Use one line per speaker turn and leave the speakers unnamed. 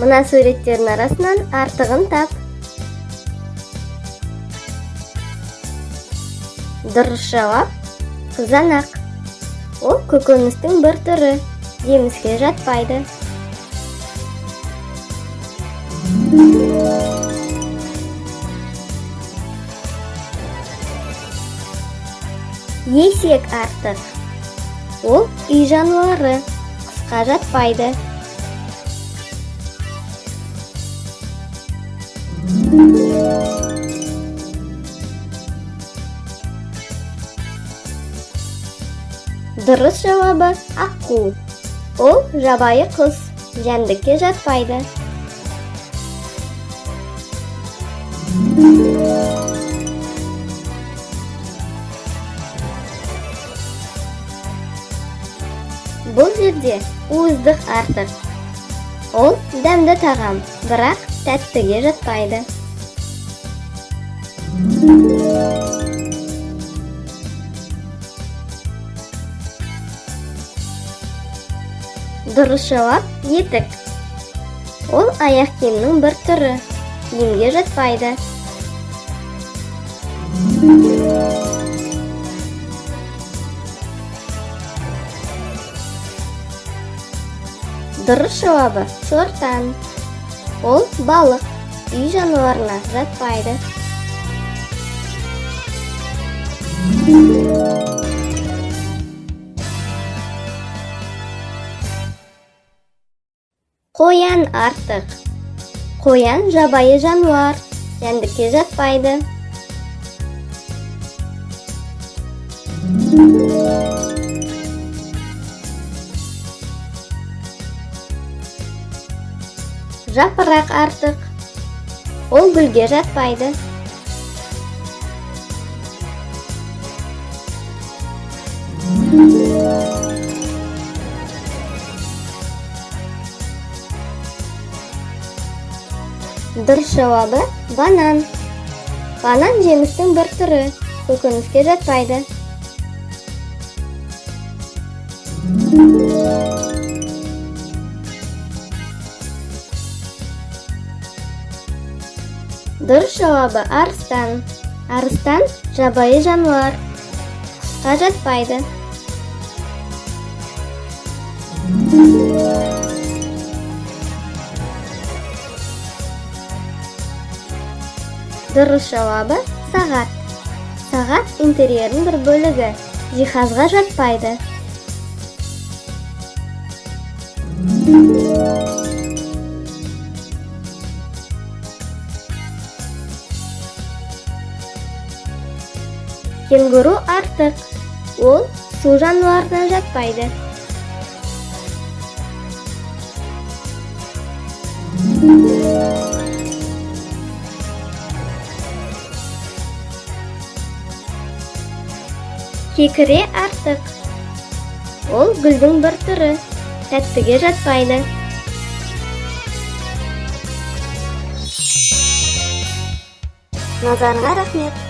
Мына суреттердің арасынан артығын тап. Дұрыс жауап қызанақ. Ол көкөністің бір түрі, жеміске жатпайды. Есек артық. Ол үй жануары, құсқа жатпайды. Дұрыс жауабы аққу. Ол жабайы құс, жәндікке жатпайды. Бұл жерде уыздық артық. Ол дәмді тағам, бірақ тәттіге жатпайды. Дұрыс жауап етік. Ол аяқ киімнің бір түрі, киімге жатпайды. Дұрыс жауабы шортан. Ол балық, үй жануарына жатпайды. Қоян артық. Қоян жабайы жануар, жәндікке жатпайды. Жапырақ артық. Ол гүлге жатпайды. Дұрыс жауабы банан. Банан жемістің бір түрі, көкөніске жатпайды. Дұрыс жауабы арыстан. Арыстан жабайы жануар, құсқа жатпайды. Дұрыс жауабы сағат. Сағат интерьердің бір бөлігі, жиһазға жатпайды. Кенгуру артық. Ол су жануарына жатпайды. Кекіре артық. Ол гүлдің бір түрі, тәттіге жатпайды.
Назарыңа рахмет.